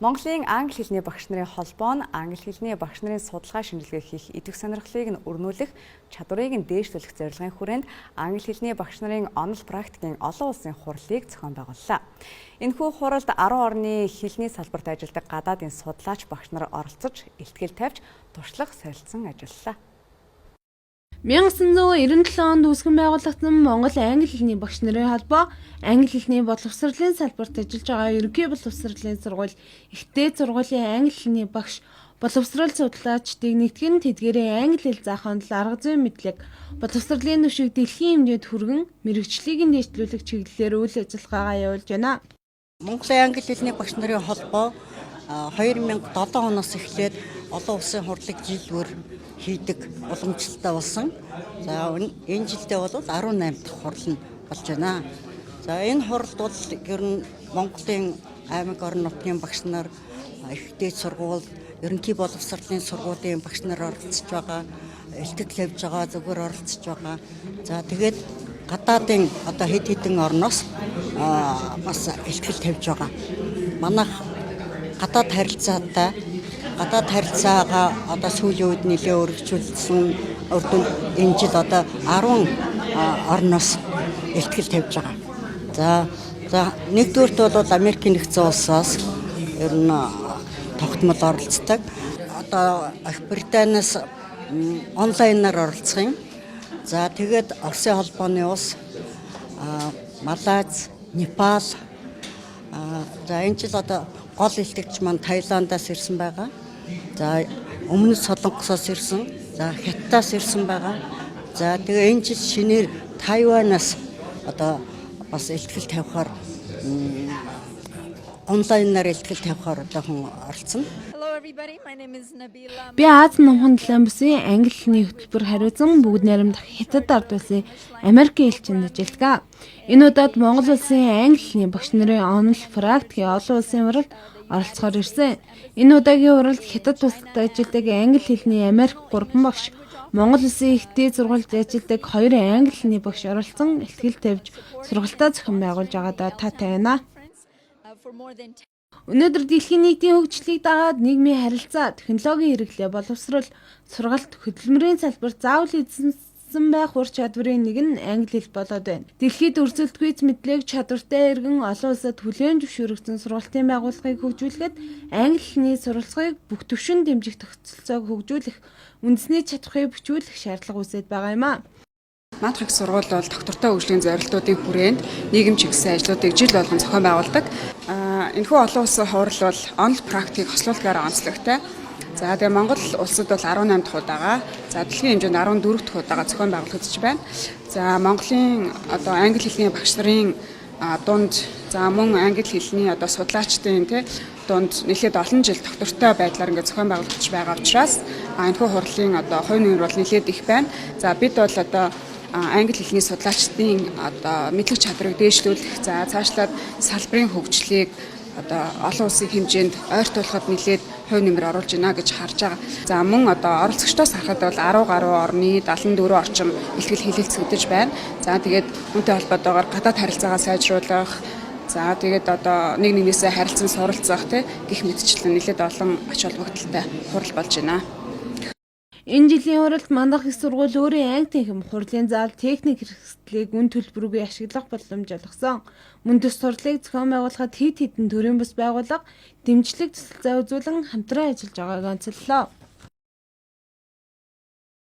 Монголын англи хэлний багш нарын холбоо нь англи хэлний багш нарын судалгаа шинжилгээ хийх идэвх сонирхлыг нь өрнүүлэх, чадварыг нь дээшлүүлэх зорилгын хүрээнд англи хэлний багш нарын онол практикийн олон улсын хурлыг зохион байгууллаа. Энэхүү хуралд 10 орны хэлний салбарт ажилладаг гадаадын судлаач багш нар оролцож, илтгэл тавьж, туршлага солилцсон ажиллалаа. 1997 онд үүсгэн байгуулагдсан Монгол англи хэлний багш нарын холбоо англи хэлний боловсролын салбарт ажиллаж байгаа ерөнхий боловсролын сургууль, их дээд сургуулийн англи хэлний багш, боловсрол судлаачдыг нэгтгэн тэдгээрийн англи хэл заах онол, арга зүйн мэдлэг, боловсролын түвшийг дэлхийн хэмжээнд хүргэн мэргэжлийг нь дэвшлүүлэх чиглэлээр үйл ажиллагаагаа явуулж байна. Монголын англи хэлний багш нарын холбоо 2007 оноос эхлээд олон улсын хурлыг жил бүр хийдэг уламжлалтай болсон. За, энэ жилдээ бол 18 дахь хурал нь болж байна. За, энэ хуралд бол ер нь Монголын аймаг, орон нутгийн багш нар, их дээд сургууль, ерөнхий боловсролын сургуулийн багш нар оролцож байгаа, илтгэл тавьж байгаа, зүгээр оролцож байгаа. За, тэгээд гадаадын одоо хэд хэдэн орноос бас илтгэл тавьж байгаа. Манайх гадаад харилцаагаа одоо сүүлийн үед нэлээд өргөжүүлсэн үр дүнд энэ жил одоо 10 орноос илтгэл тавьж байгаа. За, нэгдүгээрт бол Америкийн нэгдсэн улсаас ер нь тогтмол оролцдог. Одоо Их Британиас онлайнаар оролцох юм. За, тэгээд Оросын холбооны улс, Малайз, Непал, за, энэ жил одоо гол илтгэгч маань Таиландаас ирсэн байгаа. За, Өмнөд Солонгосоос ирсэн. За, Хятадаас ирсэн байгаа. За, тэгээ энэ жил шинээр Тайванаас одоо бас илтгэл тавихаар, онлайнаар илтгэл тавихаар одоо хүн оролцсон. Би Ази Номхон далайн бүсийн англи хэлний хөтөлбөр хариуцсан бүгд найрамдах Хятад ард улсын Америкийн элчинд ажилладаг. Энэ удаад Монгол улсын англи хэлний багш нарын онол практикийн олон улсын хуралд оролцохоор ирсэн. Энэ удаагийн хуралд Хятад улсад ажилладаг англи хэлний Америк 3 багш, Монгол улсын их дээд сургуульд ажилладаг 2 англи хэлний багш оролцсон илтгэл тавьж сургалтаа зохион байгуулж байгаадаа таатай байна. Өнөөдөр дэлхийн нийтийн хөгжлийг дагаад нийгмийн харилцаа, технологийн хэрэглээ, боловсрол, сургалт, хөдөлмөрийн салбарт заавал эзэмсэн байх ур чадварын нэг нь англи хэл болоод байна. Дэлхийд өрсөлдөхүйц мэдлэг, чадвартай иргэн олон улсад хүлээн зөвшөөрөгдсөн сургалтын байгууллагыг хөгжүүлэхэд англи хэлний суралцахыг бүх түвшинд дэмжих тогтолцоог хөгжүүлэх, үндэсний чадварыг бичүүлэх шаардлага үүсээд байгаа юм а. Мандах их сургууль бол тогтвортой хөгжлийн зорилтуудын хүрээнд нийгэм чиглэсэн ажлуудыг жил болгон зохион байгуулдаг. Энэхүү олон улсын хурал бол онол практикийг хослуулдгаараа онцлогтой. За, тэгээ Монгол улсад бол 18 дахь удаага, за, дэлхийн хэмжээнд 14 дахь удаага зохион байгуулагдаж байна. За, Монголын одоо англи хэлний багш нарын дунд, за, мөн англи хэлний одоо судлаачдын тий дунд нэлээд олон жил тогтвортой байдлаар ингээд зохион байгуулагдаж байгаа учраас энэхүү хурлын одоо хувь нэмэр бол нэлээд их байна. За, бид бол одоо англи хэлний судлаачдын одоо мэдлэг чадварыг дээшлүүлэх, за, цаашлаад салбарын хөгжлийг одоо олон улсын хэмжээнд ойртуулахад нэлээд хувь нэмэр оруулж байна гэж харж байгаа. За, мөн одоо оролцогчдоос харахад бол 10 гаруй орны 74 орчим илтгэл хэлэлцэгдэж байна. За, тэгээд үүнтэй холбоотойгоор гадаад харилцаагаа сайжруулах, за, тэгээд одоо нэг нэгнээсээ харилцан суралцах тий гэх мэтчлэн нэлээд олон ач холбогдолтой хурал болж байна. Энэ жилийн хуралд Мандах их сургууль өөрийн анги танхим, хурлын зал, техник хэрэгслийг үнэ төлбөргүй ашиглах боломж олгосон. Мөн төс хурлыг зохион байгуулахад хэд хэдэн төрийн бус байгууллага дэмжлэг туслалцаа үзүүлэн хамтран ажиллаж байгааг онцоллоо.